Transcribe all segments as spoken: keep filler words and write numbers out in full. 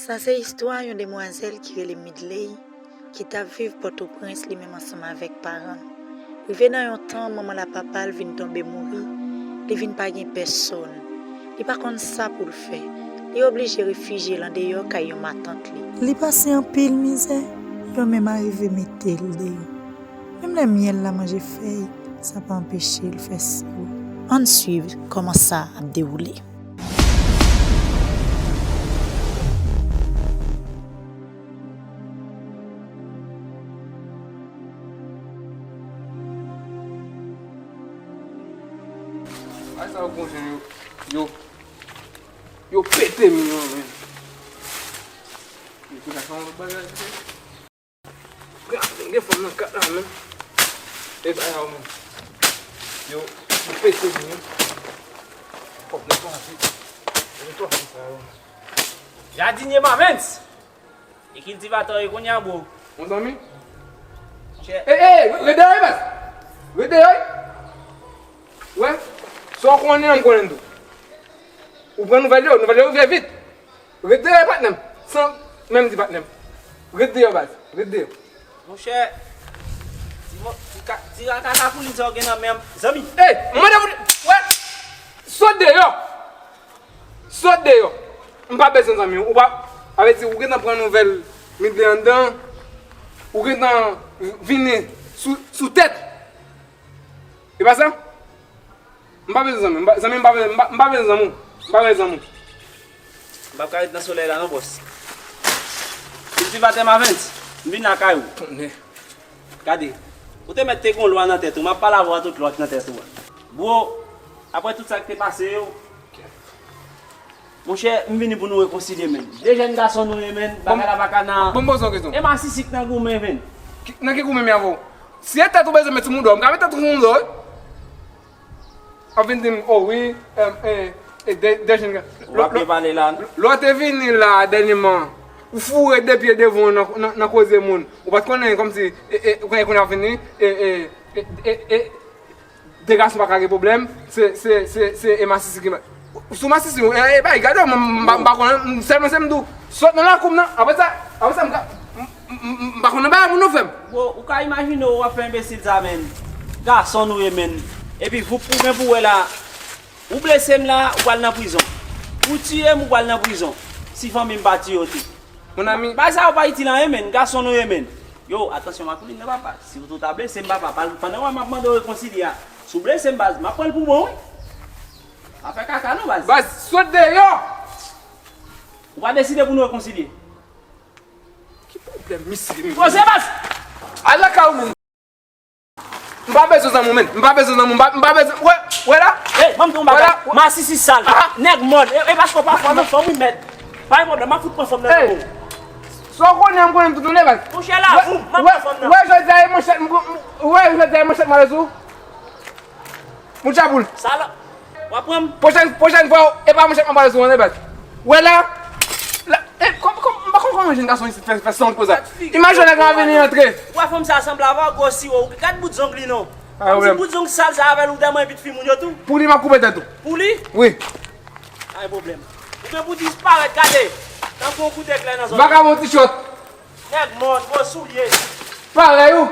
Sa se istwa yon demwazèl ki rele Midley, ki t ap viv Pòtoprens li menm ansanm avèk paran l. Rive nan yon tan, manman l ak papa l vin tonbe mouri, li vin pa gen pèsòn. Li pa konn sa pou l fè. Li oblije refijye l andeyò kay yon matant li. Li pase anpil mizè, yo menm arive mete l deyò. Menm lè myèl la manje fèy, sa pa anpeche l fè siwo. Ann swiv kòman sa ap dewoule. Ay, sa yo gonjen yo, yo, yo pete m yo, men. Yo te ka fè yon lòt bagay, pete. Gen, gen fanm nan kat la, men. E bagay yo, men. Yo, yo pete m yo. Fòk mwen panse. Mwen panse sa yo. Jadinye Mavens! E kiltivatè w ye kounye a, bro. Mon zanmi? Chè. Ey, ey, ret dèyè, baz. Ret dèyè. Wè, sa w konnen an, m konnen tou. Ou pran nouvèl yo, nouvèl yo rive vit. Ret dèyè, patnè m. San menm di patnè m. Ret dèyè, baz. Ret dèyè. Monchè, ti mo-, ti ka-, ti rakata koulin sa w gen nan men m, zanmi. Ey, m mande pou, wè, sot deyò. Sot deyò. M pa bezwen zanmi w. Ou pa, sa vle di, ou gentan pran nouvèl Midley anndan, ou gentan vini sou, sou tèt. E pa sa? M pa bezwen zanmi w. M pa, zanmi, m pa bezwen, m pa, m pa bezwen zanmi w. M pa bezwen zanmi w. M p ap ka ret nan solèy la non, bòs. Kiltivatè Mavens, m vin lakay ou. Tonnè. Gade, ou te mèt te gon lwa nan tèt ou, m ap pale avè w ak tout lwa k nan tèt ou a. Bro, apre tout sa k te pase yo, monchè, m vini pou nou rekonsilye, menn. De jèn gason nou ye, menn. Bagay la pa ka nan. Bon, m poze yon kesyon. E masisi k nan goumen, menn. Ki, nan ki goumen m ye avè w? Si e tèt ou bezwen met sou mouda w, m ka met tèt ou sou mouda w, wi. W ap vin di m, o wi, em, e, e, de, de jèn ga-, w ap byen pale la. Lè w te vini la dènyèman, ou foure de pye devan w nan, nan, nan koze moun. Ou pa t konnen kòmsi, e, e, kounye a kounye a w ap vini, e, e, e, e, e, de gason pa ka gen pwoblèm, se, se, se, se, e masisi ki ma-, sou masisi, e, e, bay, gade w, m, m, m, m pa konnen, m, sèlman se m di w, sot nan lakou m nan, apre sa, apre sa, m ka, m, m, m, m pa konnen bagay moun yo fè m. Bro, ou ka imajine w ap fè enbesil sa, menn. Gason nou ye, menn. Epi voup ou gen pou wè la, ou blese m la, ou pral nan prizon. Ou tiye m, ou pral nan prizon. Si fanmi m pa tiye w tou. Mon ami. Bagay sa yo pa itil anyen, menn. Gason nou ye, menn. Yo, atansyon, Makoulin nan, papa. Si w tou ta blese m, papa, pa-, pandan w wè m ap mande w rekonsilye a, si w blese m, baz, m ap pran l pou bon, wi. Pa fè kaka, non, baz. Baz, sot deyò! Ou pa deside pou nou rekonsilye? Ki pwoblèm misye menm? Poze baz! Al lakay ou menm. M pa bezwen zanmi w menm. M pa bezwen zanmi w. M pa, m pa bezwen. Wè, wè la. Ey, ban m di w yon bagay. Masisi sal. Nèg mòn. E, e paske w pa fò non, fò m remèt. Pa gen pwoblèm, m ap fout pran fanm nan nan men w. Sa w konnen, m konnen m tout konnen, baz. Monchè, la, m ap pran fanm nan. Wè, jodi a, e manchèt, wè, jodi a, e manchèt m ale sou. Moun chapoul. Sa la. W ap pran m? Pwochèn, pwochèn fwa, e pa manchèt m ap pale sou an, e baz. Wè la. La, e, kòm, kòm, m pa konn kòman jèn gason isit fè, fè san koze. Imajine nèg la vini antre. Ou wè fanm sa sanble avè w, gwo siwo. Gad bout zong li non. Kòmsi bout zong sal sa avè l, ou tèlman envit fi moun yo tou. Pou li, m ap koupe tèt ou. Pou li? Wi. Pa gen pwoblèm. Ou gen pou disparèt, gade. Tankou yon kout eklè nan zòn. Vakabon ti chòt. Nèg mòn, gwo soulye. Parèy ou.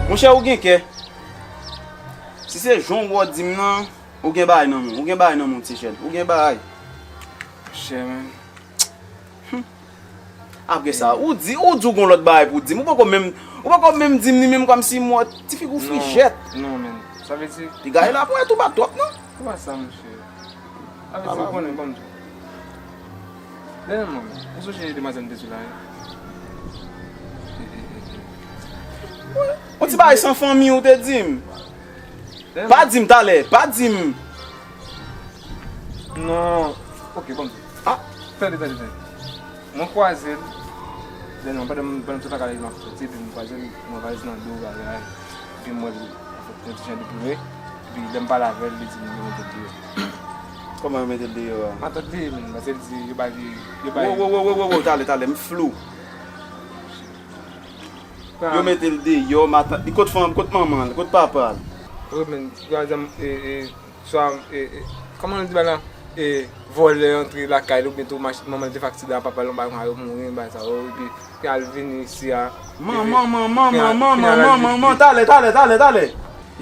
Monchè, ou gen kè. Si se jan w wè w di m nan, ou gen bagay nan men w. Ou gen bagay nan men w, ti jèn. Ou gen bagay. Monchè, men. Apre sa, ou di, ou di w gon lòt bagay pou w di m. Ou poko menm, ou poko menm di m ni menm kòmsi m wè ti figi w frijèt. Non, men. Sa vle di. Piga e la pou wè tou pa twòp, non. Ou pa sa, monchè. Avè di, ou konnen, ban m di w. Dènyèman, ou sonje demwazèl m te sou la, wi? Yon ti bagay san fanmi ou te di m. Pa di m talè, pa di m. Non. Ok, ban m di w. Ah. Tande, tande, tande. Mwen kwaze l. Dènyèman, pandan m, pandan m sot lakay la, m ap soti, epi m kwaze l, mwen valiz nan do, bagay. Mwen, anfèt, yon ti jan deprime. Epi lè m pale avè l, li di m yo mete l deyò. Kòman yo mete l deyò a? Matant li, menm, paske l di yo ba li, yo ba li. Wo, wo, wo, wo, wo, wo, talè, talè, m flou. Yo mete l deyò, matant li, kot fanm, kot manman l, kot papa l? Wi, men, pa egzanp, e, e, swa, e, e, kòman yo di bagay la? E, vòlè antre lakay li, oubyen tou mach-, manman l te fè aksidan, papa l, yon bagay konsa, yo mouri, yon bagay sa yo, epi, epi al vini isi a. Manman, manman, manman, manman, manman, talè, talè, talè, talè.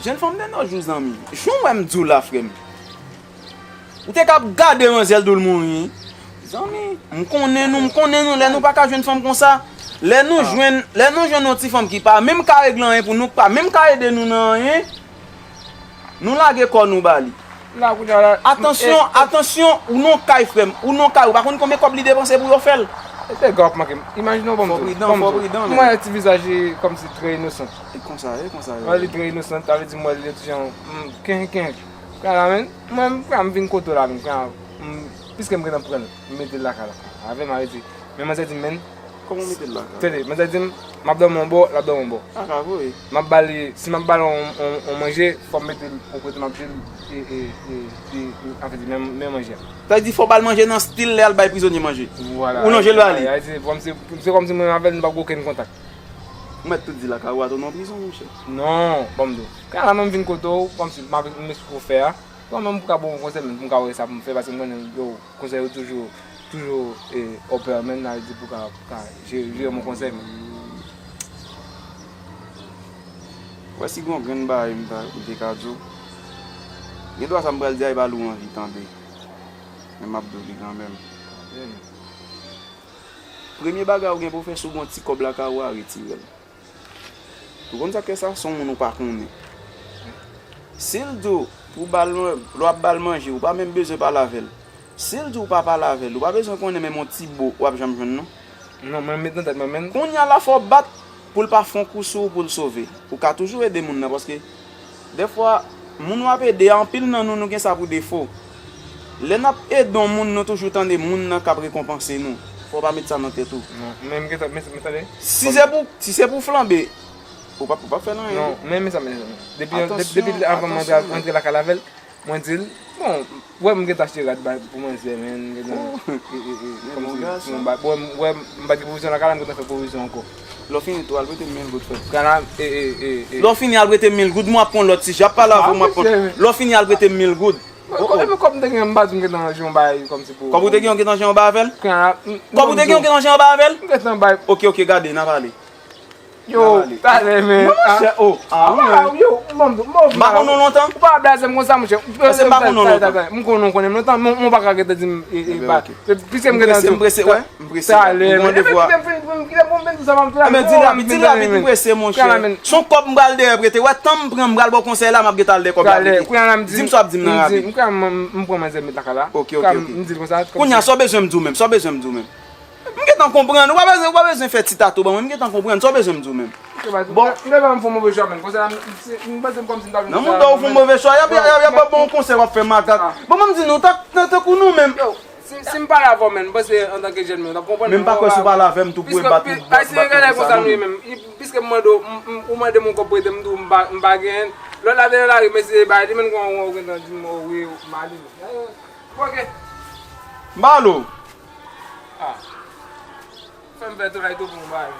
Jèn fanm de nos jours, zanmi. Jan w wè m di w la, frè m. Ou te ka ap gade manzèl di w l mouri. Zanmi, m konnen nou, m konnen nou, lè nou pa ka jwenn fanm konsa, lè nou jwenn, lè nou jwenn yon ti fanm ki pa menm ka regle anyen pou nou, ki pa menm ka ede nou nan anyen, nou lage kò nou ba li. La, kounye a la, atansyon, atansyon, ou nan kay, frè m, ou nan kay, ou pa konn konbyen kòb li depanse pou yo fè l. E dega w ap manke m. Imajine w, ban m di w, ban m di w. Fò pridan, fò pridan, men. Mwen, ti vizaj li kòmsi trè inosan. E konsa, e konsa. Mwen, li trè inosan, sa vle di mwen, li yon ti jan, mm, kenken. Kòman la, menn? Mwen, m, m vin kote w la, menn. Kòman, m, piske m gentan pran l, m mete l lakay la. Avè m, avè di. Men manzè di m, menn. Kòman w mete l lakay? Tande, manzè di m, m ap dòmi yon bò, l ap dòmi yon bò. A ka vre. M ap ba li, si m ap ba l yon, yon, yon manje, fò m mete l yon kote m ap jwe l, e, e, e, e, anfen, men, men manje a. Sa vle di fò w ba l manje nan stil lè y al bay prizonye manje. Vwala. Ou lonje l ba li. Sa vle di, se, se kòmsi mwen avè l, nou pa gen okenn kontak. Ou mèt tou di lakay ou a tou nan prizon, monchè. Non, ban m di w. Kòman la, menm vin kote w, kòmsi m ap, m esplike w fè a. Bon, menm pou ka bon konsèy, menm pou m ka wè sa pou m fè, paske m konnen yo, konsèy yo toujou, toujou, e, open, menm nan di pou ka, pou ka jere, jere mon konsèy, menm. Wè si gon grenn bagay m ta, m te ka di w. Gen dwa sa m pral di a, e pa li w anvi tande. Men m ap di w li kanmenm. Premye bagay ou gen pou w fè, si w gen yon ti kòb lakay ou a, retire l. Ou konn sa k fè sa? Se yon moun ou pa konnen. Si l di w pou w ba l man-, lè w ap ba l manje, ou pa menm bezwen pale avè l. Si l di w pa pale avè l, ou pa bezwen konnen menm yon ti bo w ap janm jwenn, non. Non, mwen met nan tèt mwen, menn. Kounye a la, fò w bat pou l pa fè yon kou sou ou pou l sove. Ou ka toujou ede moun nan, paske dèfwa, moun w ap ede a, anpil nan nou, nou gen sa pou defo. Lè n ap ede yon moun, nou toujou tande moun nan k ap rekonpanse nou. Fò w pa met sa nan tèt ou. Non, men m gentan, men, men tande. Si se pou, si se pou flanbe, ou p ap, ou p ap fè l anyen. Non, men, men sa, men, men. Depi, depi avan mwen antre, antre lakay avè l, mwen di l, bon, wè m gentan achte rad bay pou manzè, men, m gentan, e, e, e, kòmsi, bon, ba, wè m, wè m pa gen pwovizyon lakay la, m gentan fè pwovizyon ankò. Lè w fini tou, al prete m mil goud, frè. Kòman, e, e, e, e. Lè w fini, al prete m mil goud, m ap pran lòt ti jan, pa lave, m ap pran. Lè w fini, al prete m mil goud. Bon, oh, oh. Kòb, kòb m te gen, m pa di m gentan jwenn yon bagay kòmsi pou. Kòb ou te gen, w gentan jwenn yon bagay avè l? Kòb ou te gen, w gentan jwenn yon bagay avè l? M gentan bay. Ok, ok, gade, n a pale. Yo, talè, men. Monchè, oh, ah, wi. Yo, m pa konn ou lontan. Ou pa blaze m konsa, monchè. Èske m pa konn ou lontan? M konn ou konnen m lontan, men ou pa ka gentan di m, e, e, ba. Piske m gentan di w. M prese, m prese, wè. M prese, m gen randevou a. Ebyen, di l rapid, di l rapid, m prese, monchè. Se yon kòb m pral dèyè prete. Wè, tan m pran, m pral ba w konsèy la, m ap gentan al dèyè kòb la prete. Di m sa w ap di m nan rapid. M pran manzè m met lakay la. Ok, ok, ok. M di l konsa. Kounye a, sa w bezwen m di w menm? Sa w bezwen m di w menm? M gentan konprann. Ou pa bezwen, ou pa bezwen fè ti tato ban mwen. M gentan konprann. Sa w bezwen m di w menm? Bon. M te ba m fè yon move chwa, menm. Konsèy la, m, se, m panse m kòmsi m ta vin. Nan mouda ou fè yon move chwa, y ap, y ap, y ap ba w yon konsèy, w ap fè makak. Bon, ban m di nou, tan, tan, tankou nou menm. Si, si m pale avè w, menm, m panse antanke jèn, men, w t ap konprann. Men m pa kwè si w pale avè m tou pou e bat ou, bat, bat ou konsa, non. Piske m mande w, m, m, ou mande m yon kòb prete, m di w m pa, m pa genyen. Lòt la te nan lari, m eseye bay li, men kòman ou gentan di m, o wi, ou male. Ok. M pale w. Ah. Fè m fè travay tou pou m bay.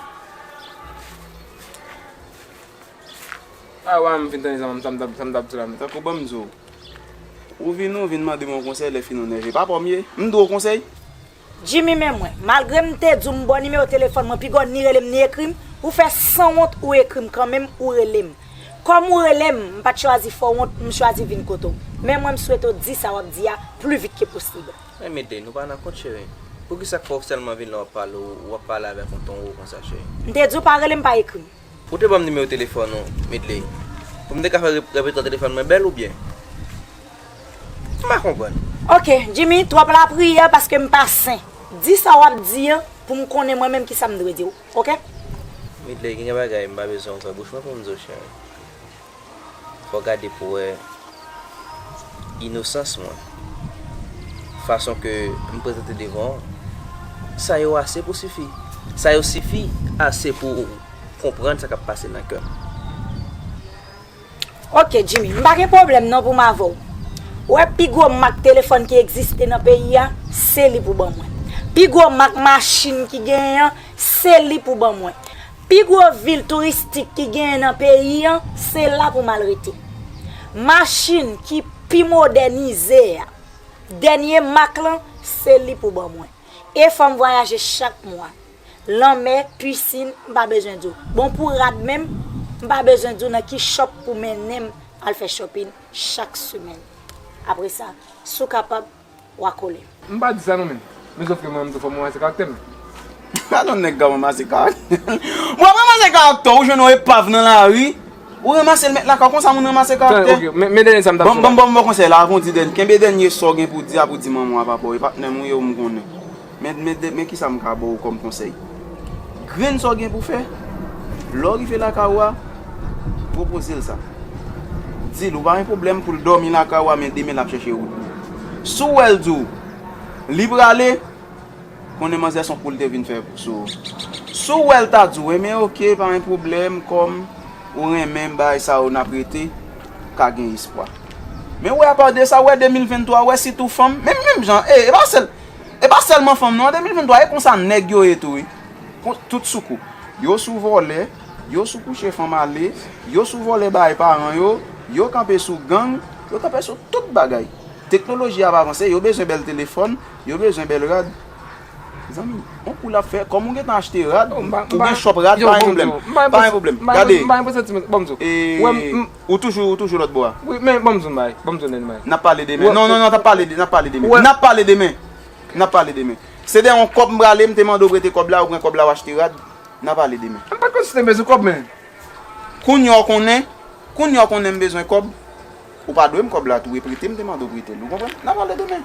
A, wè, m fin tande sa, sa m t ap, sa m t ap di la, men. Tankou ban m di w. Ou vin, ou vin mande m yon konsèy, lè fini w nève. Pa pa w m ye? M di w konsèy? Jimmy, men mwen. Malgre m te di w m ba w nimewo telefòn mwen, piga w ni rele m, ni ekri m, ou fè sanwont, ou ekri m kanmenm, ou rele m. Kòm ou rele m, m pa t chwazi fè w wont, m chwazi vin kote w. Men mwen, m swete w di sa w ap di a pli vit ke posib. Men Midley, nou pa nan kont, cheri. Poukisa k fè w sèlman vin lè w ap pale, w, w ap pale avèk yon ton wo konsa, cheri? M te di w pa rele m, pa ekri m. Ou te ban m nimewo telefòn ou, Midley, pou m te ka fè rep-, repetwa telefòn mwen bèl oubyen? M pa konprann. Ok, Jimmy, twòp lapriyè paske m pa sen. Di sa w ap di an pou m konnen mwen menm kisa m dwe di w, ok? Midley, gen bagay m pa bezwen ouvè bouch mwen pou m di w, cheri. Fò w gade pou w wè inosans mwen. Fason ke m prezante devan w, sa yo ase pou sifi. Sa yo sifi ase pou w konprann sa k ap pase nan kè m. Ok, Jimmy, m pa gen pwoblèm non pou m avè w. Ou wè, pi gwo mak telefòn ki egziste nan peyi a, se li pou ban mwen. Pi gwo mak machin ki genyen an, se li pou ban mwen. Pi gwo vil touristik ki genyen nan peyi an, se la pou m al rete. Machin ki pi modènize a, dènye mak lan, se li pou ban mwen. E fò m vwayaje chak mwa. Lanmè, pisin, m pa bezwen di w. Bon, pou rad menm, m pa bezwen di w nan ki shop pou mennen m al fè shopping chak semèn. Apre sa, si w kapab, w a kole m. M pa di sa non, men. Men sòf ke mwen, m tou fò m ranmase karaktè m. Alò, nèg ka ranmase karaktè. Mwen ranmase karaktè, ou jwenn yon epav nan lari, ou ranmase l met lakay, konsa moun ranmase karaktè. Ok, men, men dènye sa m t ap Bon, di w bon, la. Bon, bon, konsèy la, avan w di dènye, kenbe dènye sa w gen pou di a pou di manman w a papa w, e patnè m ou ye, ou m konnen. Men, men, men kisa m ka ba w kòm konsèy. Grenn sa w gen pou fè, lè w rive lakay ou a, pwopoze l sa. Di l ou pa gen pwoblèm pou l dòmi lakay ou a, men demen l ap chèche wout li. Si w wè l di w li prale, konnen manzè se yon kou l te vin fè sou ou. Si w wè l ta di w, enben oke, pa gen pwoblèm, kòm ou renmen bagay sa yo n ap rete, ka gen espwa. Men w wè apa de sa, w wè de mil venntwa, w wè sitou fanm, menm, menm jan, e, e pa sèl, e pa sèlman fanm non, an de mil venntwa, e konsa nèg yo ye tou wi. Kon, tout sou kou. Yo sou vòlè, yo sou kouche fanm ale, yo sou vòlè bagay paran yo, yo kanpe sou gang, yo kanpe sou tout bagay. Teknoloji ap avanse, yo bezwen bèl telefòn, yo bezwen bèl rad. Zanmi, yon kou l ap fè, kòm ou gentan achte rad, ou gen shop rad, pa gen pwoblèm. Pa gen pwoblèm. Gade. M pa gen pwoblèm. Ban m di w. Ou toujou, ou toujou lòt bò a. Wi, men ban m di w, bay, ban m di w, bay. N ap pale demen. Non, non, non, n ap pale de, n ap pale demen. N ap pale demen. N ap pale demen. Se de yon kòb m prale, m te mande w prete kòb la, ou pran kòb la, ou achte rad. N a pale demen. M pa t konn si w te bezwen kòb, men. Kounye a w konnen, kounye a w konnen m bezwen kòb. Ou pa dwe m kòb la tou, e prete m te mande w prete l. Ou konprann? N a pale demen.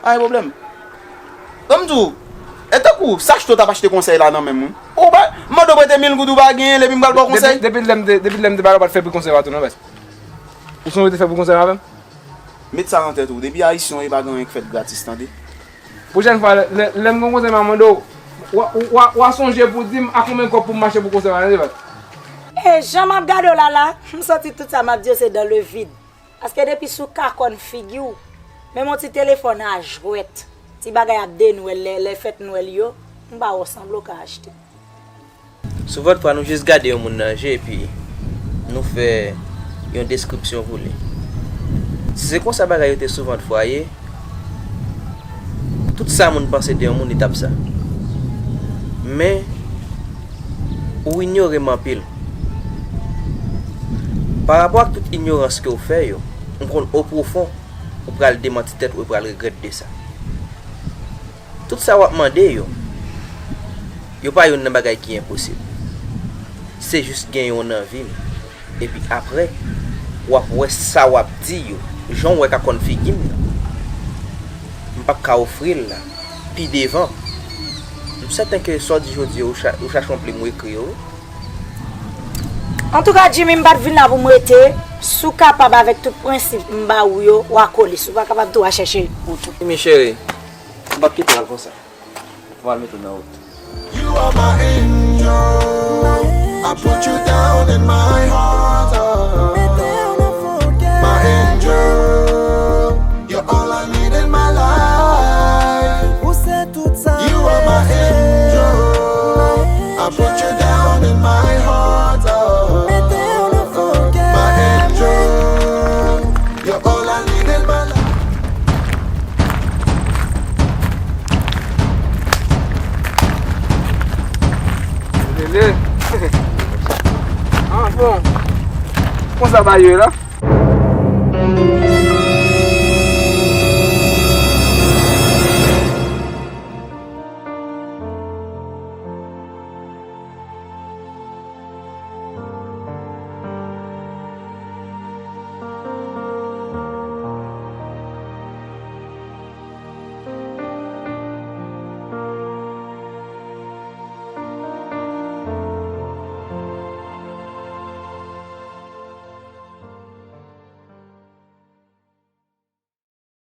Pa gen pwoblèm. Ban m di w, e tankou sa achte w t ap achte konsèy la nan men m, wi. Ou pa, m mande w prete mil goud, ou pa genyen l, epi m pral ba w konsèy. Depi, depi lè m te, depi lè m te ba w, ou pa t fè pri konsèy a tou non, baz. Ou sonje w te fè pri konsèy avè m? Met sa nan tèt ou. Depi ayisyen w ye, pa gen anyen k fèt gratis, tande. Pwochèn fwa, lè, lè, lè m gen yon konsèy m a mande w, w a, w a, w a sonje pou di m a konbyen kòb pou m mache pou konsèy w a, tande baz. E jan m ap gade w la la, m santi tout sa m ap di yo se dans le vide. Paske depi sou kakòn figi w, menm yon ti telefòn a jwèt, ti bagay ap de Nwèl, lè, lè fèt Nwèl yo, m pa wè w sanble w ka achte. Souvantfwa nou jis gade yon moun nan je epi nou fè yon deskripsyon pou li. Si se konsa bagay yo te souvantfwa ye, tout sa moun panse de yon moun li t ap sa. Men, ou inyore m anpil. Pa rapò ak tout inyorans ke w fè yo, m konn opwofon ou pral demanti tèt ou e pral regrèt de sa. Tout sa w ap mande yo, yo pa youn nan bagay ki enposib. Se jis gen yo nan vi m. Epi apre, w ap wè sa w ap di yo, jan w wè ka konn figi m nan. M p ap ka ofri l la, pi devan. M sèten ke sa w di jodi a, ou cha-, ou chache yon plim ou ekri yo, wi. Antouka, Jimmy, m pa t vin la pou m rete. Si w kapab avèk tout prensip m ba ou yo, w a kole. Si w pa kapab tou, w a chèche wout ou. Jimmy cheri, m p ap kite w al konsa. Mwen al mete w nan wout. You are my angel. I put you down in my heart. Oh. My angel. You're all I need in my life. Ou se tout sa. You are my angel. I put you down in my heart. Oh. My angel. You're all I need in my life. Lele. Ah, bon. Konsa bagay yo ye la?